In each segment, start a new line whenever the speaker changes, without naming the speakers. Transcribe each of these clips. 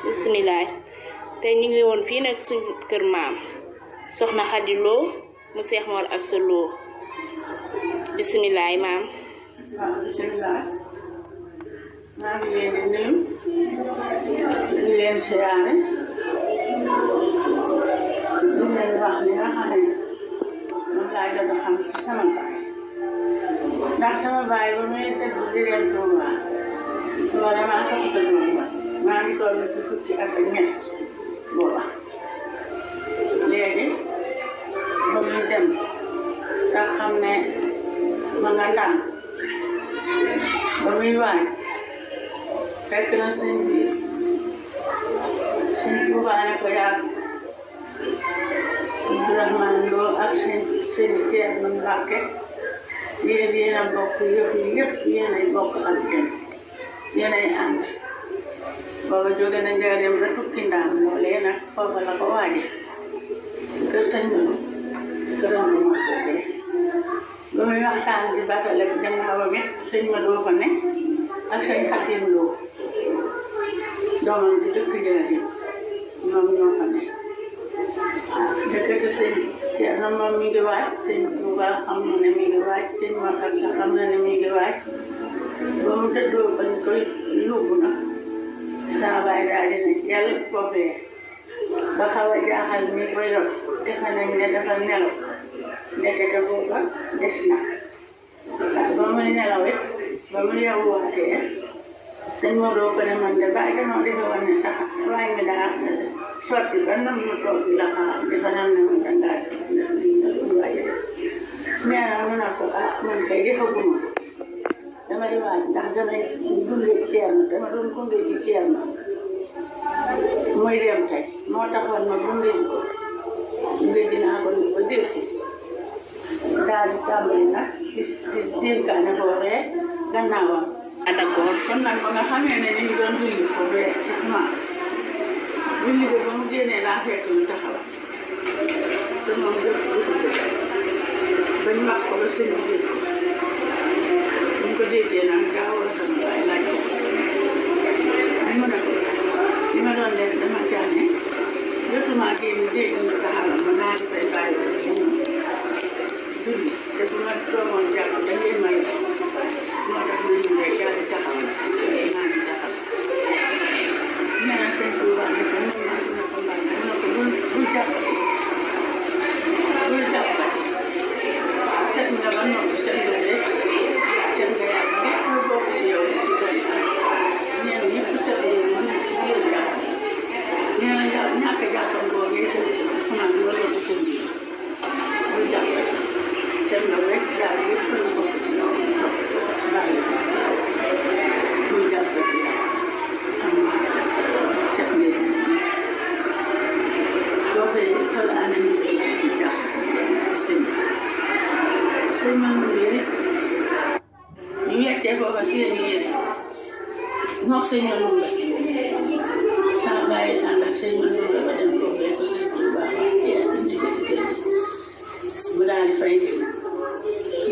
bismillah tey ñu ngi woon fii nag suñu kër maam soxna Xadi Lo mu Seex Mor Absa Lo bismillah maam.
bismillah maa ngi leen di nuyu di leen siyaare di leen wax li nga xam ne moom laa jot a xam ci sama baay ndax sama baay ba muy tëdd di leen Tuuba loolu damaa ko tëdd maa ngi toll ci fukki at ak ñett booba léegi ba muy dem nga xam ne ma nga ndam ba muy waay fekk na sëñ bi sëñ Tuuba ne ko yaa Abdourahmane Lo ak sëñ Ceerno Mbàkke yéen a bokk yëpp yéenay bokk ak kenn yéenay ànd booba jóge na njaareem ba tukki ndaam loolee nag foofa la ko waaje kër sëñ Lo këram bu ma jógee ba muy waxtaan di batale gannaawam it sëñ ma doo fa ne ak sëñ Xadim Lo doomam di dëkk njaareem ñoom ñoo fa ne dëkkati sëñ Ceerno moom mi ngi waaj sëñ Tuuba xam na ne mi ngi waaj sëñ ma ak xam na ne mi ngi waaj ba mu tëddoo bañ koy yóbbu na saa baay daal di ne yàlla foofee ba xaw a jaaxal mi ko yor defe nañ ne dafa nelaw ndekete booba des na waaw ba muy nelaw it ba mu yeewaatee sëñ Modou ko ne man de bàyyi dañoo defe woon ne sax waaye nga daa sotti ba nam mu toog di la xaar defe nañ ne man dangaa waaye nee na mu ne ko ah man kay defaguma dama di waaj ndax damay gunge Ceerno dama doon gunge ci Ceerno muy dem tey moo taxoon ma gunge ko gunge dinaa ko ni ba delsi daal di tàmbali nag di dénkaane foofee gannaawam.
d'accord
kon nag ba nga xamee ne ñu ngi doon julli foofee ci jumaa julli ko ba mu génnee laa fekk ñu taxaw te moom jot ba ñu wax ko ba sëñ bi dégg ko bu ñu ko déggee nag daa war a sama baay laaj ko li ma ne ko li ma doon def dama caane jotuma génn dégg ñu taxawal ma naa di fay bàyyi ba julli te bu ma toogoon jàpp da ngeen may moo tax ma ñu lay daal di taxaw naa di taxaw nee na sëñ Tuuba ne ko man maa dina ko mbal ne ko bul jàppati set nga ba noppi set nga de set nga yaa ngi nekk lu bokk yow di doon ñeen ñëpp set nga ñu jàpp nee na ñàkk jàppam boobu xanaa loolu la ko sëñ bul jàppati set nga rek daal yëpp lu bokk yow daal bul jàppati am set nga doo fay xel ànd ñu jàpp sëñ sëñ Mamadou Yére ñu yettee foofa seen yére mook sëñ Mamadou la saa bàyyi ànd ak sëñ Mamadou la ba dem foofee ko sëñ Tuuba ci indi ko ci kër gi mu daal di fay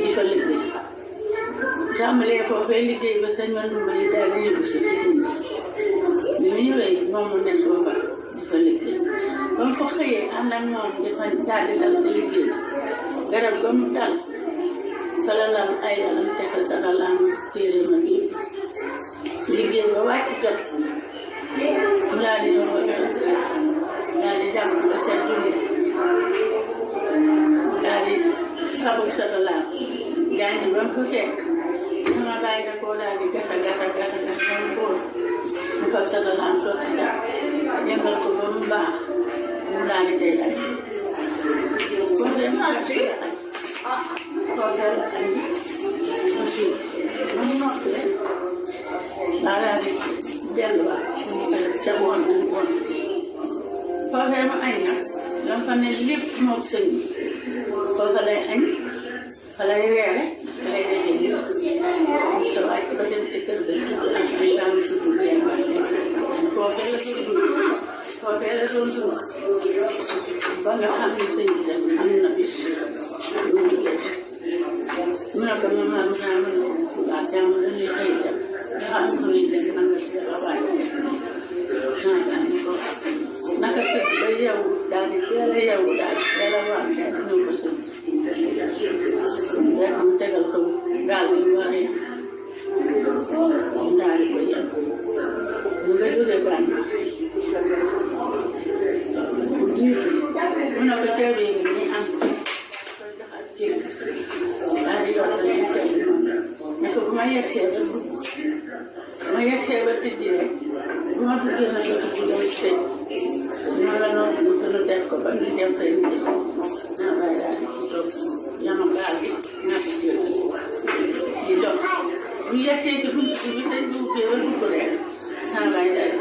di fa liggéey tàmbalee foofee liggéey ba sëñ Mamadou yi daal di ñëw si ci sëñ bi mu ñëwee moom mu nekk foofa di fa liggéey ba mu fa xëyee ànd ak moom di fa daal di dal ci liggéey garab ga mu dal kala laal ay lalam tekkal sa lalam téere ma gi liggéey ba wàcc jot mu daal di ñëw daal di jàpp ba seen julli daal di fabul sa laam gaañ ba mu fa fekk sama baay da koo daal di gasa ba mu kóol mu fab sa laam sotti daal yëngal ko ba mu baax mu daal di cay daal kon de maa ci kookal añ aussi ba mu noppee daa daal di delluwaat ca woon foofee ma añ nag lam fa ne lépp mook sëñ bi foofa lay añ fa lay reere fa lay defee lépp musta wàcc ba dem ci kër ga tudd ak ay daan tudd leen ba foofee la doon dund ba nga xam ne sëñ bi dem am na bis lu mu def ko maman mu naa mën a jàmm dañuy xëy dem nga xam ne luñ dem mën nga ci la wàcc ni ko naka tëdd ba yeewu daal di teel a yeewu daal di teel a wàcc ñëw ko sëñ rek mu tegal ko gaal bi mu waree mu daal di ko yeewu mu nga jógee Gànnaar mu jiitu mu ne ko ceeb yi ni am koy joxaat ceeb daal di yor dañuy ceeb bi noonu ne ko bu ma yegsee ba dugg ma yegsee ba tijji rek bu ma duggee na ko dugg yow tëj ñoo la noonu mu gën a def ko ba ñu dem fay mu naa bàyyi daal di ci toog yama gaal gi naa ci jël di dox bu yegsee ci bunt bi sëñ bi ubbee ba dugg rek saa bàyyi daal di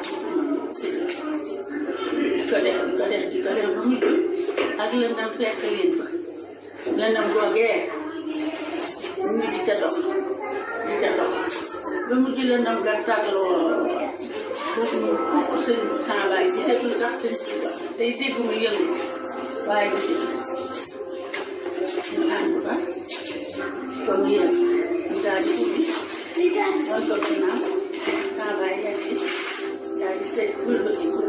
ko def ba mu dugg ak lëndam fekk leen fa lëndam googee ñu di ca dox ba mu ji lëndam gàttal lool foofu mu foofu sëñ saa bàyyi ci setul sax sëñ Tuuba day dégg mu yëngu waaye du ci ñu ànd ba comme yéen ñu daal di ubbi wan ko ginnaaw saa bàyyi yegg si daal di tëj wëlbati ko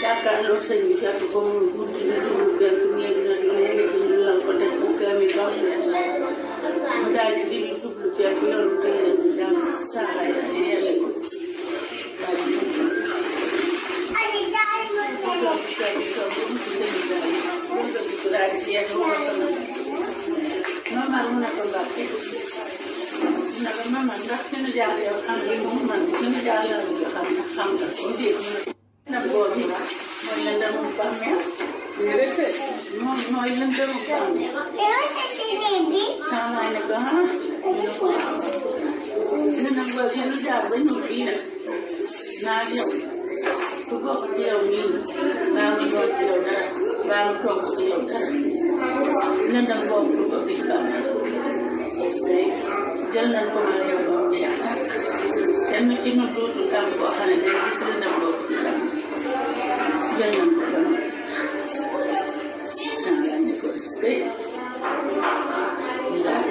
jàkkaarloo sëñ bi jàpp ko mu guddi na dugub benn néeg na léegi ñu lal ko teg ko kër mi dox mu daal di di jublu fekk loolu tëye ñu jàng saa bàyyi daal di yegg ko daal di mama mu ne ko Mbàkke ne ko mama ndax suñu jaar yow xam li mu man suñu jaar yow xam nga ko dégg na boo bi mooy lëndëmu bàmmeel mooy lëndëmu bàmmeel sama ne ko ne na boo suñu jaar ba ñëw fii nag naa yow ku bokk ci yow nii baa mu doon ci yow dara baa mu toog ci yow dara lëndëm boobu du ko gis bàmmeel jël nañ ko mën a yow moom di yàq kenn ci nu dootul am koo xam ne day gis lëndëm boobu ci bàmmeel jël nañ ko ba noonu saa ne ko risqué ñu daal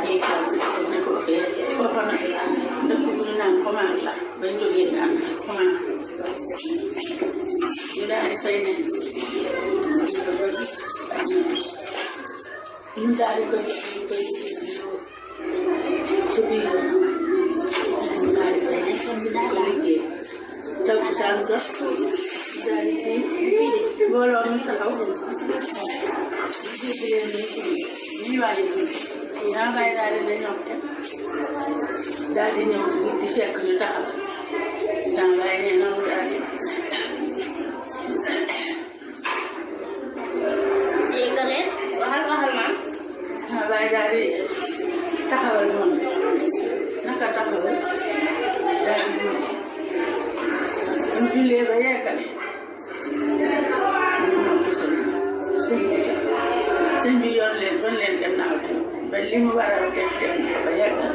kii kaw ne ko fee foofa nag dëkk bu ñu naan commande la bañ jógee naan commande ñu daal di fay ne ñu daal di koy ci biir ñu daal di fay ne ko liggéey taw bi saa jot daal di ci mbooloo mi taxaw jiitu leen ñu waaj a naa bàyyi daal di dañoo teg daal di ñëw ci di fekk ñu taxaw saa bàyyi nee noonu daal di waxal maam saa bàyyi daal di taxawal noonu naka taxawal daal di ñëw ñu jullee ba yeggale ñu ñëw ci sëñ bi yor leen wan leen gannaaw ba li mu war a def na ko ba yeggal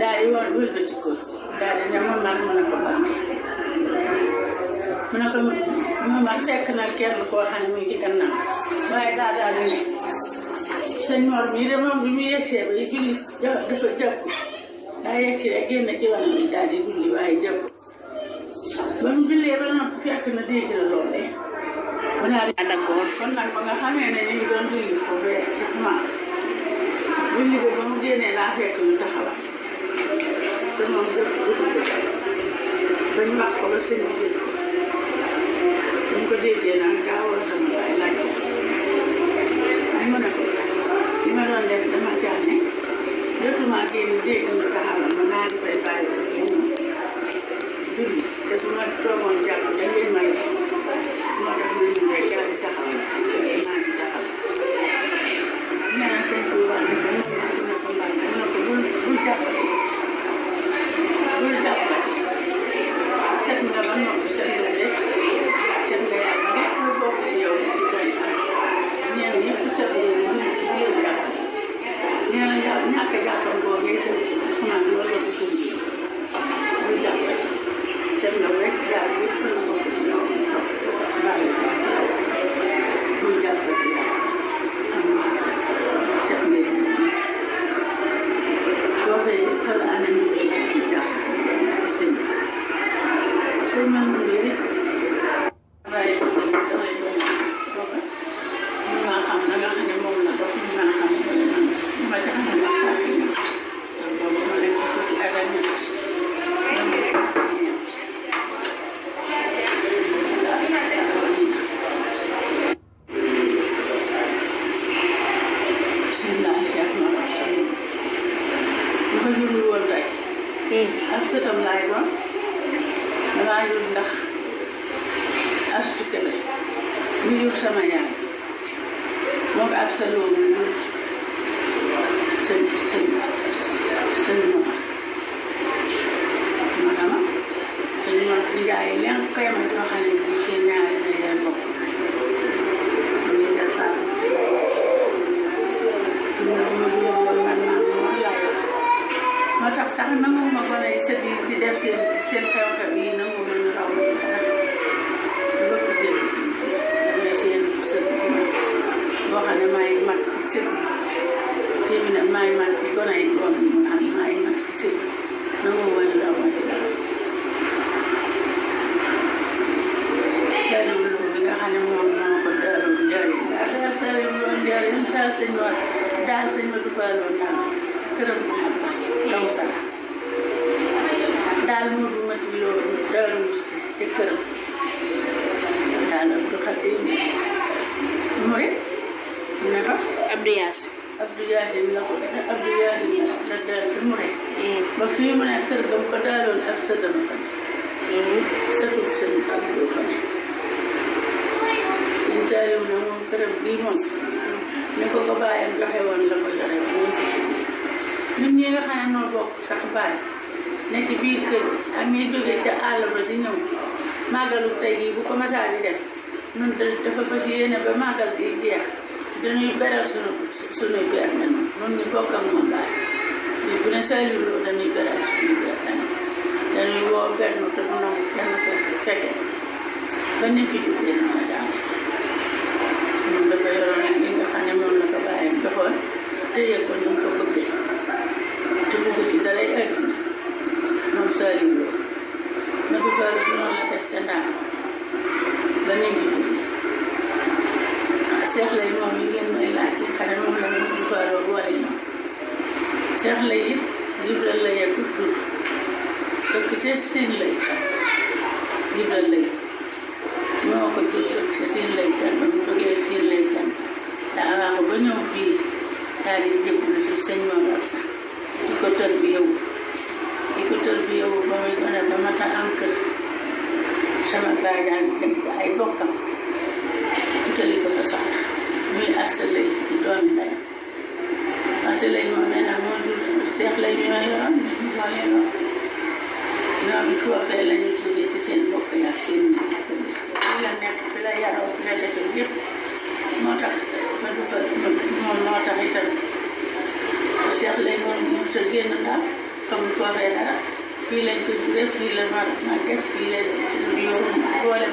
daal di woon wëlbati ko daal di ne maman mu ne ko Mbàkke mu ne ko maman fekk na kenn koo xam ne mu ngi ci gannaaw waaye daal di ne sëñ Mor mii de moom bi mu yegsee ba julli dafa jàpp daa yegsi rek génn ci wàllu bi daal di julli waaye jàpp ba mu jullee ba noppi fekk na dégg na loolee mu daal di d'accord kon nag ba nga xamee ne ñu ngi doon julli foofu ci xumaa julli ba ba mu génnee laa fekk ñu taxawal te moom jëpp dugub ba ñu wax ko ba sëñ bi jël ko ñu ko déggee nag gaawal sama waay laaj ko ay mu ne ko li ma doon def dama jànne jotuma génn dégg ñu taxawal ma naa di fay bàyyi ko ñu julli te bu ma toogoon jàpp da ngeen may moo tax ma ñu ngay daal di taxawal naa di taxawal nee na sëñ bi wax ne ko moom maa dina ko mbàgg mu ne ko bul jàppati set nga ba noppi set nga de set nga yàgg lépp lu bokk yow di koy ñeen ñëpp set nga moom leen jàpp nee na ñàkk jàppam boo ngay dem xanaa loolu la ko sëñ bi bul jàppati set nga rek daal jurul woon tey ak sëtam laay doon damaa jur ndax Astu Kebe mu jur sama yaay moo ko ak sa loolu jur sëñ Mama sëñ ma njaay leen koy ma joo xam ne bii seen ñaari na leen bokk ñu def saa moo tax sax nangu ma ko lay sët yi di def seen xew-xew yi nangu ma ñu raw ma ci dara lépp jël damay seen sët boo xam ne maay mag ci sët yi fii mu ne maay mag ci gone yi doom yi mu naan maay mag ci sët yi nangu ma ñu raw ma ci dara Saliou Lo bi nga xam ne moom moo ko daaloon njëriñ daal Saliou Lo njëriñ daal sëñ ma du faaloon naan këram bu mag daw sara daal moo du mati loolu daaru musti ci këram daal Abdou Khadim Mouré ne fa
Abdou
Yaasin la ko Abdou Yaasin la daal ci Mouré ba fii mu ne kër gam ko daaloon ak sëtam fa sëtu sëñ Abdou fa ne ñu Saliou na moom këram bii moom ne ko ko bàyyam joxe woon la ko joxe moom ñun ñi nga xam ne noo bokk sax baay ne ci biir kër ak ñuy jógee ca àll ba di ñëw màggalu tey jii bu ko masaa di def ñun dafa fas yéene ba màggal gi jeex dañuy beral suñuy beer ne ñun ñu bokk ak moom baay bi bu ne Saliou Lo dañuy beral suñuy beer ne dañuy woo benn te bu nangu kenn ko fekke ba ni fi jógee noonu daal ñun dafa yoroon li nga xam ne moom la ko bàyyam joxoon tëye ko ñu ko bëggee te bëgg ci dara àddina moom Saliou Lo na ko faru noonu la def ca ndaam ba ni fi jógee Seex Lay moom yi ngeen may laaj ci xare moom la ñu ko faroo boole ñoom Seex Lay it Jibril Lay ak tur dëkk ca Siin Lay Jibril Lay ñoo ko jur dëkk ca Siin Lay kan ba mu jógee Siin Lay kan daa waaxu ba ñëw fii daal di jébbalu ci sëñ Mor Absa di ko tër bi yow ba muy gën a ba mata am kër sama baay daal di dem ci ay bokkam utali ko fa sax muy Asta Lay di doomi ndeyam Asta Lay moom nee na moo jur Seex Lay ñoo yoroon ñu boole lool ñoom it foofee la ñu jógee ci seen bokk yaa seen fi la nekk fi la yaroo fi la defee yëpp moo tax ma du fa moom moo tax itam Seex Lay moom mu sa génn ndax comme foofee dara fii lañ ko juree fii la màggee fii la yow boole